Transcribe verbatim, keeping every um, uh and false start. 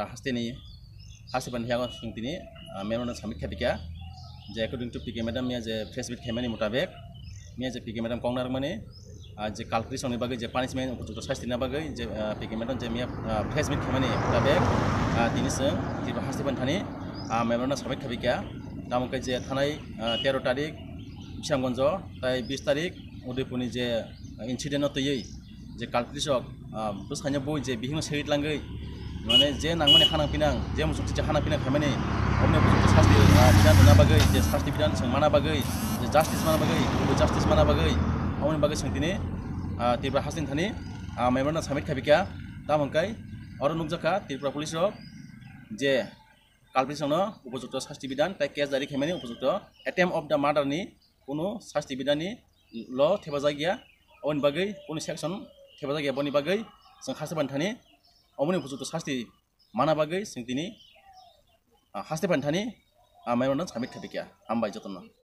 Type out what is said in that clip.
Hasteni, hasteni phiya chwng tini, ah, memorandum submit khaipikha, je according to P K madam miya je press meet khaimani mutabek, miya je P K madam kok narwkmani, ah, je culprit rokni bagwi je punishment, upojukto sasti na bagwi je, ah, P K madam je miya, ah, press meet khaimani mutabek, ah, tini chwng Tripura hasteni thani, ah, memorandum submit khaipikha, tamo khe je thanai, ah, tero tarik Bisramganjo, tai bis tarik Udaipurni je, ah, incident no twiwi, je culprit rok, ah, bwskango bo je bihikno segwi tlangwi, mane je nangmani hanang pinang, je muchungchi je hanang pinang khaimani, oboni muchungchi sasti, ah, bidan rwna bagwi, je sasti bidan chwng mana bagwi, je justice mana bagwi, bo justice mana bagwi, oboni bagwi chwng tini, ah, Tripura hasteni thani, ah, memorandum submit khaipikha, tamo hwnkhe oro nukjakha Tripura police rok je culprit rokno upojukto sasti bidan tai case diary khaimani upojukto attempt of the murder ni kunu sasti bidani law thepajakya, oboni bagwi kunu section thepajakya, boni bagwi chwng hasteni thani oboni upojukto sasti mana bagwi chwng tini, ah, hasteni thani, ah, memorandum submit khaipikha. Hambai jotono.